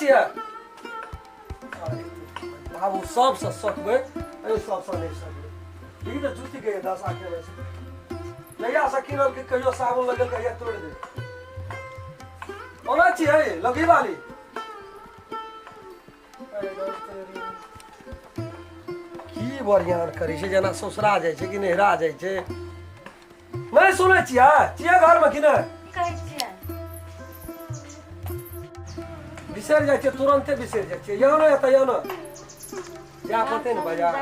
छियै? बाबू सबसँ सकबै, एहि सबसँ नहि सकबै। ई तऽ जूती के दशा केने छै। जहिया से किनल कि कहियो साबुन लगल कहिया तोड़ि दे। कोना छियै लगी वाली? की बढ़िआँ करै छै, जेना ससुरा जाइ छै कि नैहरा जाइ छै। नहि सुनै छियै? छियै घरमे कि नहि? कहै छियै बिसरि जाइ छियै, तुरन्ते बिसरि जाइ छियै। यौ ने एतऽ यौ ने, जाय पड़तै ने बाजार।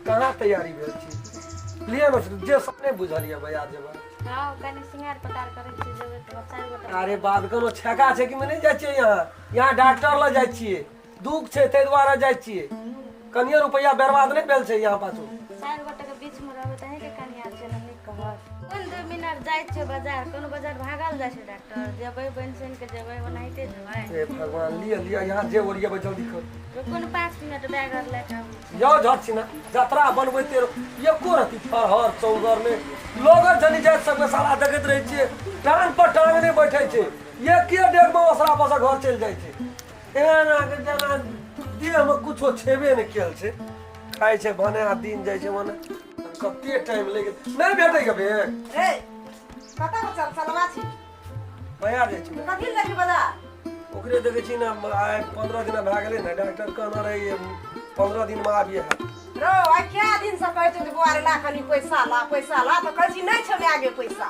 कहाँ तैयारी भेल छी? लिअ ने, जे सब नहि बुझल यऽ बाजार जेबै। हँ, कनि सिंगार पटार करै छी, जेबै तऽ चारि गोटा। अरे बात कोनो छेका छै कि नहि जाइ छियै? यहाँ यहाँ डॉक्टर लग जाइ छियै, दुख छै ताहि दुआरे जाइ छियै। कनियो रुपैआ बर्बाद नहि भेल छै यहाँ पाछू? चारि गोटे के बीच मे रहबै तऽ अहींके कनिया छै ने, नीक कहत। कोन 2 मिनट जाइ छियै बाजार? कोनो बाजार भागल जाइ छै? डॉक्टर जेबै, बनि सुनि के जेबै, ओनाहिते जेबै? हे भगवान! लिअ लिअ, यहाँ जे ओरिएबै जल्दी कर। रुकू ने, 5 मिनट, बैग आर लए कऽ आबै छी। यौ झट छी ने, जतरा बनबैते रहो, एको रति फरहर चौगर नहि। लोगन जनी जाइत सबके साला देखैत रहै छियै, टांग पर टांग नहि बैठै छै, एके डेगमे ओसरा पर से घर चलि जाइ छै। एहन अहाँके जेना देहमे कुछो छेबे नहि कयल छै। खाइ छै भने आ दिन जाइ छै मने। कते टाइम लागि गेल, नहि भेटै के बैग। रे, कतऽ चल चलवा छी? बाजार जाइ छी। कथी लए जाइ बाजार? ओकरे देखै छी ने, आइ 15 दिन भए गेलै ने। डॉक्टर कहने रहै 15 दिनमे आबिए है। रो, आइ कै दिन से कहै छौ जे बौआ रे, ला कनी पैसा, ला पैसा ला, तऽ कहै छी नहि छौ माय गे पैसा।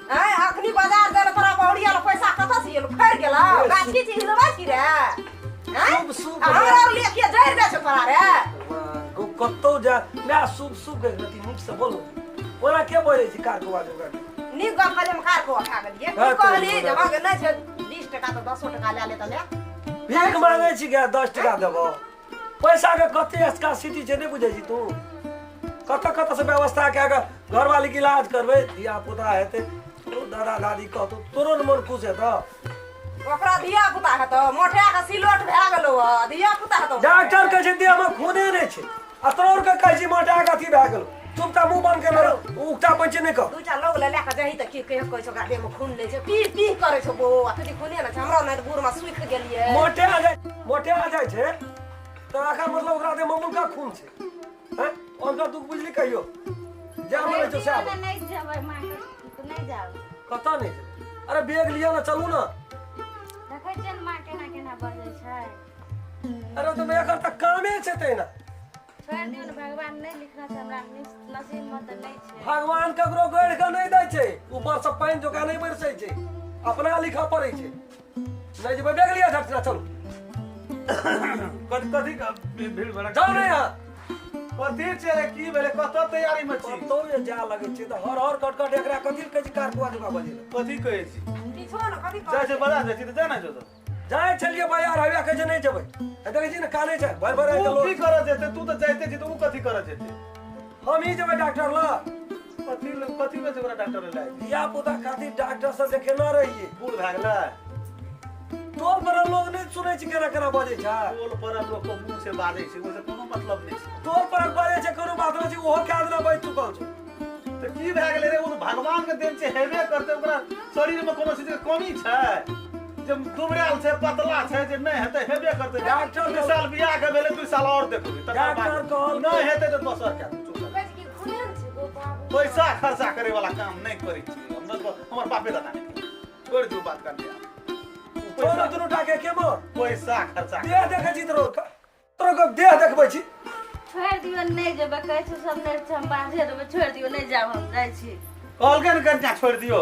आँय, अखनी बाजार जाइ लए तोरा बहुरिया लए पैसा कतऽ से एलौ? फड़ि गेलौ गाछी छी, हिलबै छी रे? आँय? शुभ शुभ। आ हमरा आर लेके जरि जाइ छौ तोरा रे। कतौ जा माय, शुभ शुभ के रति नीक से बोलो। ओना के बजै छी कार को बाजू? नीक गप कहलियै, हम कार को खा गेलियै? हाँ, की कहली तो जे मांगे नहि छै 20 टका तऽ 10 टका लए ले तऽ ले। भीख मांगे छी गे, 10 टका देबो? पैसा के कते स्कार्सिटी छै नहि बुझै छी तू? कतऽ कतऽ से व्यवस्था कए कऽ घरवाली के इलाज करबै, धिया पुता हेतै, तोरो दादा दादी कहतौ, तोरो ने मन खुश हेतौ। ओकरा धिया पुता हेतौ? मोटा के सिलोट भए गेलौ हँ, धिया पुता हेतौ? डॉक्टर कहै छै देह में खूने नहि छै आ तोर के कहै छी मोटा के अथी भए गेलौ। चुपचाप मुंह बंद केने रह, उकटा पैंचे नहि कर। दूटा लोग ले लए कऽ जाही तऽ की कहियो कहै छौ ओकरा देह में खून नहि छै, पी पी करै छौ बौआ, कथी खूने नहि छै? हमरा नहि तऽ बूढ़ में सुखि गेलियै। मोटे आ जाइ, मोटे आ जाइ छै तऽ एकर मतलब ओकरा देह में मुलका खून छै। हैं, हुनकर दुख बुझली कहियो? जा मरै छौ सएह। नहि जेबै माँ, नहि जाउ। कतऽ नहि जेबै? अरे बैग लिअ ने, चलू ने। देखै छियै ने माँ केना केना बजै छै। अरे तऽ एकर तऽ कामे छै तहिना। छोड़ि दियौ ने, भगवान नहि लिखने छै हमरा नसीबमे तऽ नहि छै। भगवान ककरो गढ़ि कऽ नहि दै छै, ऊपर से पानि जोका नहि बरसै छै, अपना लिखऽ पड़ै छै। नहि जेबै? बैग लिअ झटना, चलू। कथी कथी के भीड़ भड़क? जाउ ने यहाँ। कथी छै रे? की भेलै? कतऽ तैयारी में छी? कतौ जे जाय लगै छै तऽ हर हर कट कट। एकरा कथी कहै छै कार कुआ जुका बजे? कथी कहै छी? किछो ने, कथी? जाइ छै बाजार, जाइ छी तऽ जाना छौ तऽ। जाइ छलियै बाजार, हवे कहै छै नहि जेबै। आ देखै छी ने, कानै छै भरि भरि राति। तू लोक की करऽ जेतै? तू तऽ जाइते छी तऽ उ कथी करऽ जेतै? हम ही जेबै डॉक्टर लग। कथी कथी में छै ओकरा डॉक्टर लग लाइ? धिया पुता खातिर डॉक्टर से देखेना रहियै। बूढ़ भए गेलै। टोल पर लोग नहि सुनै छै केना केना बजै छै। टोल पर लोक के मुंह से बाजै छै, ओहिसे कोनो मतलब नहि छै। टोल पर बजै छै, कोनो बात नहि छै, ओहो कए दिना बजि चुकल छै। तऽ की भए गेलै रे? ओ तऽ भगवान के देन छै, हेबे करतै। ओकरा शरीर में कोनो चीज के कमी छै जे दुबरायल छै, पतला छै जे नहि हेतै? हेबे करतै। डॉक्टर 2 साल बियाह के भेलै, 2 साल और देखबै, तकर बाद डॉक्टर कहल- नहि हेतै तऽ दोसर कए देबै, चुप रह। कहै छै कि खूने ने छै गो बाबू। पैसा खर्चा करे वाला काम नहि करै छी हम, हमर बापे दादा नहि करै। छोड़ि दियौ बात करने। तोरो दुनू टा के के मोर पैसा खर्चा देह देखै छी, तोरो तोरो के देह देखबै छी। छोड़ि दियौ, नहि जेबै। कहै छै सब नहि छै, हम बाझे रहबै। छोड़ि दियौ, नहि जायब, हम जाइ छी। कहलकै ने कनिया छोड़ि दियौ,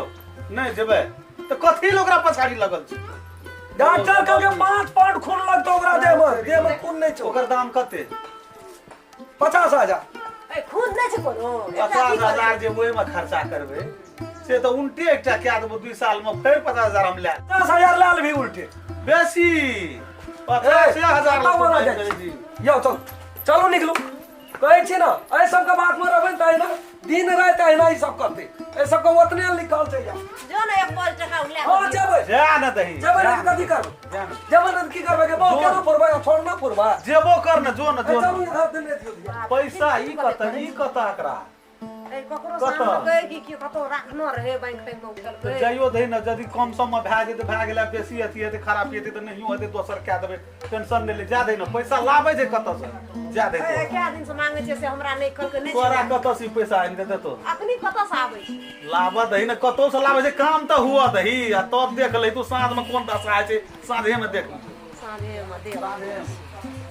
नहि जेबै तऽ कथी लए ओकरा पछाड़ी लगल छै? डॉक्टर कहलकै 5 पाउंड खून लगतौ ओकरा देह में, देह में खून नहि छौ। ओकर दाम कते? 50,000। ए, खून नहि छै कोनो एकरा? पचास की करै? हजार जे ओहिमे खर्चा करबै से तऽ उल्टे एकटा कए देबो 2 साल में, फेर 50,000 हम लए 50,000 लए लेबही उल्टे? बेसी 50,000। कतऽ वाला जाइ छी? यौ चल, चलू, निकलू। कहै छी ने, एहि सबके बात मे रहबै ने तऽ अहिना दिन राति अहिना ई सब करतै। एहि सबके ओतने लिखल छै या। जो ने, एक 5 टका लए हँ, जेबै। जा ने दही। जेबै ने तऽ कथी करबै? जा ने। जेबै ने तऽ की करबै के बाउ? केना फोड़बै? छोड़ ना फोड़बै। जेबो कर ने, जो ने, जो चलू ने। इधर देने दियौ धिया। पैसा ई कतऽ, ई कतऽ एकरा? ए ककरो कतऽ? सामने कि कि कतौ राखनो रहे बैंक तैंक में तऽ उठेलकै। जाइयो दही ने, यदि कम सम मे भए जेतै भए गेलै, बेसी अथी हेतै खराबी हेतै तऽ नहियो हेतै, दोसर कए देबै, टेंशन नहि ले, जा दही ने, पैसा लाबै छै कतऽसँ, जा दही। ए, कए दिन से मांगे छियै से हमरा नहि कहलकै नहि तोरा छै। कतऽसँ ई पैसा आनि कऽ देतौ? अखनी कतऽ से आबै छै? लाबऽ दही ने, कतौसँ लाबै छै, काम तऽ हुअ दही आ तब देख लही तू साँझमे कोन दशा होइ छै, साँझेमे देख। साँझेमे देख।